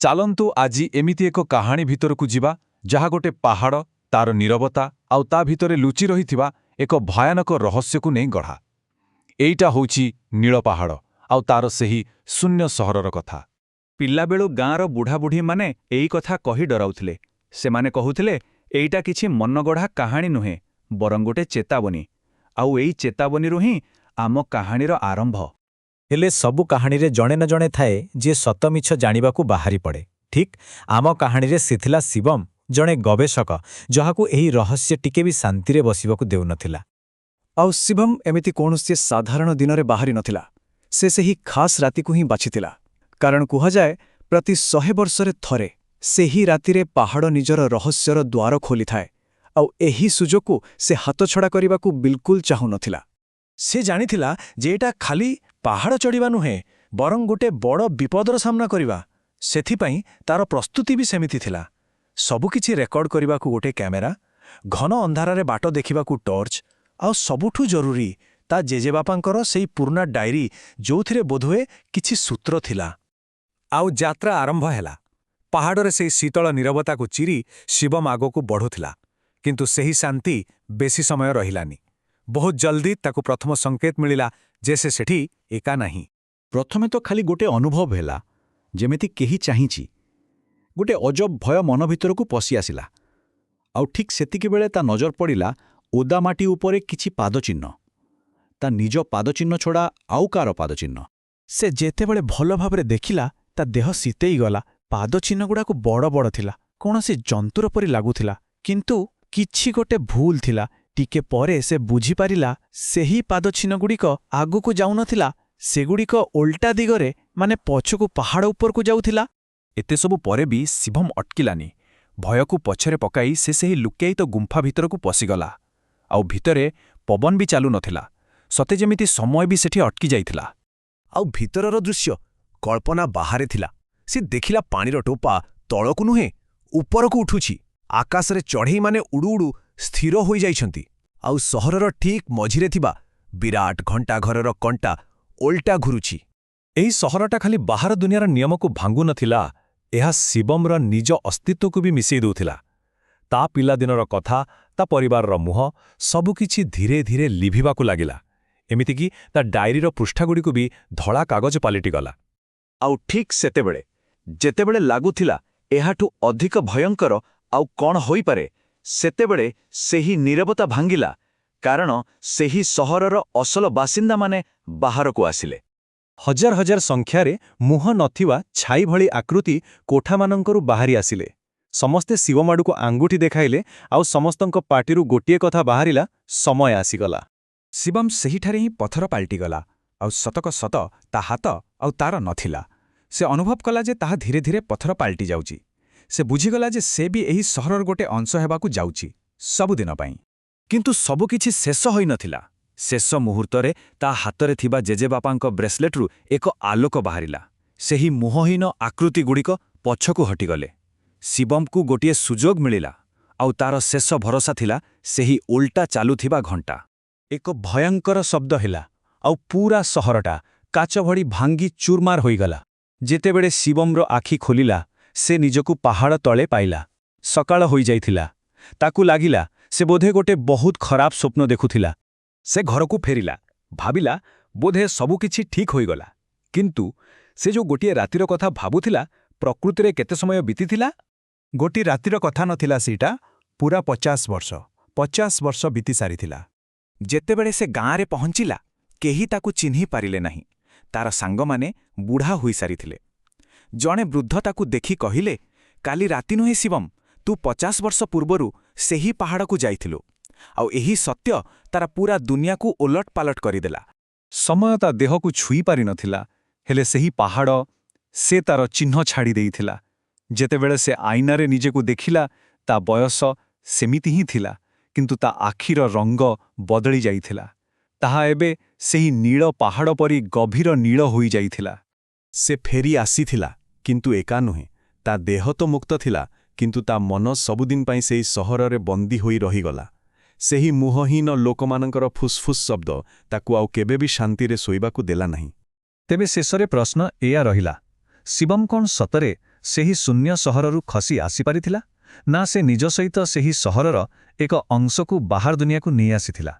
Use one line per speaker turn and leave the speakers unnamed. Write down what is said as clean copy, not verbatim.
ଚାଲନ୍ତୁ, ଆଜି ଏମିତି ଏକ କାହାଣୀ ଭିତରକୁ ଯିବା, ଯାହା ଗୋଟେ ପାହାଡ଼, ତାର ନୀରବତା ଆଉ ତା ଭିତରେ ଲୁଚି ରହିଥିବା ଏକ ଭୟାନକ ରହସ୍ୟକୁ ନେଇ ଗଢ଼ା। ଏଇଟା ହେଉଛି ନୀଳ ପାହାଡ଼ ଆଉ ତାର ସେହି ଶୂନ୍ୟ ସହରର କଥା।
ପିଲାବେଳୁ ଗାଁର ବୁଢ଼ାବୁଢ଼ୀମାନେ ଏଇ କଥା କହି ଡରାଉଥିଲେ। ସେମାନେ କହୁଥିଲେ, ଏଇଟା କିଛି ମନଗଢ଼ା କାହାଣୀ ନୁହେଁ, ବରଂ ଗୋଟେ ଚେତାବନୀ। ଆଉ ଏଇ ଚେତାବନୀରୁ ହିଁ ଆମ କାହାଣୀର ଆରମ୍ଭ।
ହେଲେ ସବୁ କାହାଣୀରେ ଜଣେ ନା ଜଣେ ଥାଏ, ଯିଏ ସତ ମିଛ ଜାଣିବାକୁ ବାହାରି ପଡ଼େ। ଠିକ୍ ଆମ କାହାଣୀରେ ସେ ଥିଲା ଶିବମ, ଜଣେ ଗବେଷକ, ଯାହାକୁ ଏହି ରହସ୍ୟ ଟିକେ ବି ଶାନ୍ତିରେ ବସିବାକୁ ଦେଉନଥିଲା।
ଆଉ ଶିବମ ଏମିତି କୌଣସି ସାଧାରଣ ଦିନରେ ବାହାରି ନଥିଲା। ସେ ସେହି ଖାସ୍ ରାତିକୁ ହିଁ ବାଛିଥିଲା, କାରଣ କୁହାଯାଏ, ପ୍ରତି 100 ବର୍ଷରେ ଥରେ ସେହି ରାତିରେ ପାହାଡ଼ ନିଜର ରହସ୍ୟର ଦ୍ୱାର ଖୋଲିଥାଏ। ଆଉ ଏହି ସୁଯୋଗକୁ ସେ ହାତଛଡ଼ା କରିବାକୁ ବିଲକୁଲ ଚାହୁଁନଥିଲା।
ସେ ଜାଣିଥିଲା ଯେ ଏଇଟା ଖାଲି ପାହାଡ଼ ଚଢ଼ିବା ନୁହେଁ, ବରଂ ଗୋଟେ ବଡ଼ ବିପଦର ସାମ୍ନା କରିବା। ସେଥିପାଇଁ ତାର ପ୍ରସ୍ତୁତି ବି ସେମିତି ଥିଲା। ସବୁକିଛି ରେକର୍ଡ କରିବାକୁ ଗୋଟେ କ୍ୟାମେରା, ଘନ ଅନ୍ଧାରରେ ବାଟ ଦେଖିବାକୁ ଟର୍ଚ୍ଚ, ଆଉ ସବୁଠୁ ଜରୁରୀ ତା ଜେଜେବାପାଙ୍କର ସେଇ ପୁରୁଣା ଡାଏରୀ, ଯୋଉଥିରେ ବୋଧହୁଏ କିଛି ସୂତ୍ର ଥିଲା।
ଆଉ ଯାତ୍ରା ଆରମ୍ଭ ହେଲା। ପାହାଡ଼ରେ ସେଇ ଶୀତଳ ନୀରବତାକୁ ଚିରି ଶିବମ ଆଗକୁ ବଢ଼ୁଥିଲା। କିନ୍ତୁ ସେହି ଶାନ୍ତି ବେଶୀ ସମୟ ରହିଲାନି। ବହୁତ ଜଲ୍ଦି ତାକୁ ପ୍ରଥମ ସଂକେତ ମିଳିଲା ଯେ ସେ ସେଠି ଏକା ନାହିଁ।
ପ୍ରଥମେ ତ ଖାଲି ଗୋଟେ ଅନୁଭବ ହେଲା, ଯେମିତି କେହି ଚାହିଁଛି। ଗୋଟେ ଅଜବ ଭୟ ମନ ଭିତରକୁ ପଶି ଆସିଲା। ଆଉ ଠିକ୍ ସେତିକିବେଳେ ତା ନଜର ପଡ଼ିଲା ଓଦା ମାଟି ଉପରେ କିଛି ପାଦଚିହ୍ନ। ତା ନିଜ ପାଦଚିହ୍ନ ଛଡ଼ା ଆଉ କାହାର ପାଦଚିହ୍ନ।
ସେ ଯେତେବେଳେ ଭଲ ଭାବରେ ଦେଖିଲା, ତା ଦେହ ଶୀତେଇଗଲା। ପାଦଚିହ୍ନଗୁଡ଼ାକ ବଡ଼ ବଡ଼ ଥିଲା, କୌଣସି ଜନ୍ତୁର ପରି ଲାଗୁଥିଲା। କିନ୍ତୁ କିଛି ଗୋଟେ ଭୁଲ ଥିଲା। ଟିକେ ପରେ ସେ ବୁଝିପାରିଲା, ସେହି ପାଦଚିହ୍ନଗୁଡ଼ିକ ଆଗକୁ ଯାଉନଥିଲା, ସେଗୁଡ଼ିକ ଓଲଟା ଦିଗରେ, ମାନେ ପଛକୁ ପାହାଡ଼ ଉପରକୁ ଯାଉଥିଲା।
ଏତେ ସବୁ ପରେ ବି ଶିବମ ଅଟକିଲାନି। ଭୟକୁ ପଛରେ ପକାଇ ସେ ସେହି ଲୁକ୍କାୟିତ ଗୁମ୍ଫା ଭିତରକୁ ପଶିଗଲା। ଆଉ ଭିତରେ ପବନ ବି ଚାଲୁନଥିଲା, ସତେ ଯେମିତି ସମୟ ବି ସେଠି ଅଟକି ଯାଇଥିଲା।
ଆଉ ଭିତରର ଦୃଶ୍ୟ କଳ୍ପନା ବାହାରେ ଥିଲା। ସେ ଦେଖିଲା, ପାଣିର ଟୋପା ତଳକୁ ନୁହେଁ, ଉପରକୁ ଉଠୁଛି। ଆକାଶରେ ଚଢ଼େଇମାନେ ଉଡ଼ୁ ଉଡ଼ୁ ସ୍ଥିର ହୋଇଯାଇଛନ୍ତି। ଆଉ ସହରର ଠିକ୍ ମଝିରେ ଥିବା ବିରାଟ ଘଣ୍ଟାଘରର କଣ୍ଟା ଓଲଟା ଘୁରୁଛି।
ଏହି ସହରଟା ଖାଲି ବାହାର ଦୁନିଆର ନିୟମକୁ ଭାଙ୍ଗୁନଥିଲା, ଏହା ଶିବମର ନିଜ ଅସ୍ତିତ୍ୱକୁ ବି ମିଶେଇ ଦେଉଥିଲା। ତା ପିଲାଦିନର କଥା, ତା ପରିବାରର ମୁହଁ, ସବୁକିଛି ଧୀରେ ଧୀରେ ଲିଭିବାକୁ ଲାଗିଲା। ଏମିତିକି ତା ଡାଏରୀର ପୃଷ୍ଠାଗୁଡ଼ିକୁ ବି ଧଳା କାଗଜ ପାଲଟିଗଲା।
ଆଉ ଠିକ୍ ସେତେବେଳେ, ଯେତେବେଳେ ଲାଗୁଥିଲା ଏହାଠୁ ଅଧିକ ଭୟଙ୍କର ଆଉ କ'ଣ ହୋଇପାରେ, ସେତେବେଳେ ସେହି ନୀରବତା ଭାଙ୍ଗିଲା, କାରଣ ସେହି ସହରର ଅସଲ ବାସିନ୍ଦାମାନେ ବାହାରକୁ ଆସିଲେ।
ହଜାର ହଜାର ସଂଖ୍ୟାରେ ମୁହଁ ନଥିବା ଛାଇ ଭଳି ଆକୃତି କୋଠାମାନଙ୍କରୁ ବାହାରି ଆସିଲେ। ସମସ୍ତେ ଶିବମ ଆଡ଼କୁ ଆଙ୍ଗୁଠି ଦେଖାଇଲେ ଆଉ ସମସ୍ତଙ୍କ ପାଟିରୁ ଗୋଟିଏ କଥା ବାହାରିଲା, "ସମୟ ଆସିଗଲା।"
ଶିବମ ସେହିଠାରେ ହିଁ ପଥର ପାଲଟିଗଲା। ଆଉ ସତକ ସତ, ତା ହାତ ଆଉ ତାର ନଥିଲା। ସେ ଅନୁଭବ କଲା ଯେ ତାହା ଧୀରେ ଧୀରେ ପଥର ପାଲଟି ଯାଉଛି। ସେ ବୁଝିଗଲା ଯେ ସେ ବି ଏହି ସହରର ଗୋଟେ ଅଂଶ ହେବାକୁ ଯାଉଛି, ସବୁଦିନ ପାଇଁ।
କିନ୍ତୁ ସବୁକିଛି ଶେଷ ହୋଇନଥିଲା। ଶେଷ ମୁହୂର୍ତ୍ତରେ ତା ହାତରେ ଥିବା ଜେଜେବାପାଙ୍କ ବ୍ରେସଲେଟ୍ରୁ ଏକ ଆଲୋକ ବାହାରିଲା। ସେହି ମୁହଁହୀନ ଆକୃତିଗୁଡ଼ିକ ପଛକୁ ହଟିଗଲେ। ଶିବମକୁ ଗୋଟିଏ ସୁଯୋଗ ମିଳିଲା। ଆଉ ତାର ଶେଷ ଭରସା ଥିଲା ସେହି ଓଲଟା ଚାଲୁଥିବା ଘଣ୍ଟା।
ଏକ ଭୟଙ୍କର ଶବ୍ଦ ହେଲା ଆଉ ପୁରା ସହରଟା କାଚ ଭଳି ଭାଙ୍ଗି ଚୁରମାର ହୋଇଗଲା। ଯେତେବେଳେ ଶିବମର ଆଖି ଖୋଲିଲା, ସେ ନିଜକୁ ପାହାଡ଼ ତଳେ ପାଇଲା। ସକାଳ ହୋଇଯାଇଥିଲା। ତାକୁ ଲାଗିଲା, ସେ ବୋଧେ ଗୋଟେ ବହୁତ ଖରାପ ସ୍ୱପ୍ନ ଦେଖୁଥିଲା।
ସେ ଘରକୁ ଫେରିଲା, ଭାବିଲା ବୋଧେ ସବୁକିଛି ଠିକ୍ ହୋଇଗଲା। କିନ୍ତୁ ସେ ଯୋଉ ଗୋଟିଏ ରାତିର କଥା ଭାବୁଥିଲା, ପ୍ରକୃତିରେ କେତେ ସମୟ ବିତିଥିଲା?
ଗୋଟିଏ ରାତିର କଥା ନଥିଲା ସେଇଟା, ପୁରା 50 ବର୍ଷ, 50 ବର୍ଷ ବିତି ସାରିଥିଲା।
ଯେତେବେଳେ ସେ ଗାଁରେ ପହଞ୍ଚିଲା, କେହି ତାକୁ ଚିହ୍ନି ପାରିଲେ ନାହିଁ। ତାର ସାଙ୍ଗମାନେ ବୁଢ଼ା ହୋଇସାରିଥିଲେ। ଜଣେ ବୃଦ୍ଧ ତାକୁ ଦେଖି କହିଲେ, "କାଲି ରାତି ନୁହେଁ ଶିବମ, ତୁ 50 ବର୍ଷ ପୂର୍ବରୁ ସେହି ପାହାଡ଼କୁ ଯାଇଥିଲୁ।" ଆଉ ଏହି ସତ୍ୟ ତାର ପୁରା ଦୁନିଆକୁ ଓଲଟ ପାଲଟ କରିଦେଲା।
ସମୟ ତା ଦେହକୁ ଛୁଇଁ ପାରିନଥିଲା, ହେଲେ ସେହି ପାହାଡ଼, ସେ ତାର ଚିହ୍ନ ଛାଡ଼ି ଦେଇଥିଲା। ଯେତେବେଳେ ସେ ଆଇନାରେ ନିଜକୁ ଦେଖିଲା, ତା ବୟସ ସେମିତି ହିଁ ଥିଲା, କିନ୍ତୁ ତା ଆଖିର ରଙ୍ଗ ବଦଳି ଯାଇଥିଲା। ତାହା ଏବେ ସେହି ନୀଳ ପାହାଡ଼ ପରି ଗଭୀର ନୀଳ ହୋଇଯାଇଥିଲା।
ସେ ଫେରି ଆସିଥିଲା, କିନ୍ତୁ ଏକା ନୁହେଁ। ତା ଦେହ ତ ମୁକ୍ତ ଥିଲା, କିନ୍ତୁ ତା ମନ ସବୁଦିନ ପାଇଁ ସେହି ସହରରେ ବନ୍ଦୀ ହୋଇ ରହିଗଲା। ସେହି ମୁହଁହୀନ ଲୋକମାନଙ୍କର ଫୁସ୍ଫୁସ୍ ଶବ୍ଦ ତାକୁ ଆଉ କେବେ ବି ଶାନ୍ତିରେ ଶୋଇବାକୁ ଦେଲା ନାହିଁ।
ତେବେ ଶେଷରେ ପ୍ରଶ୍ନ ଏଇଆ ରହିଲା, ଶିବମ କ'ଣ ସତରେ ସେହି ଶୂନ୍ୟ ସହରରୁ ଖସି ଆସିପାରିଥିଲା, ନା ସେ ନିଜ ସହିତ ସେହି ସହରର ଏକ ଅଂଶକୁ ବାହାର ଦୁନିଆକୁ ନେଇ ଆସିଥିଲା?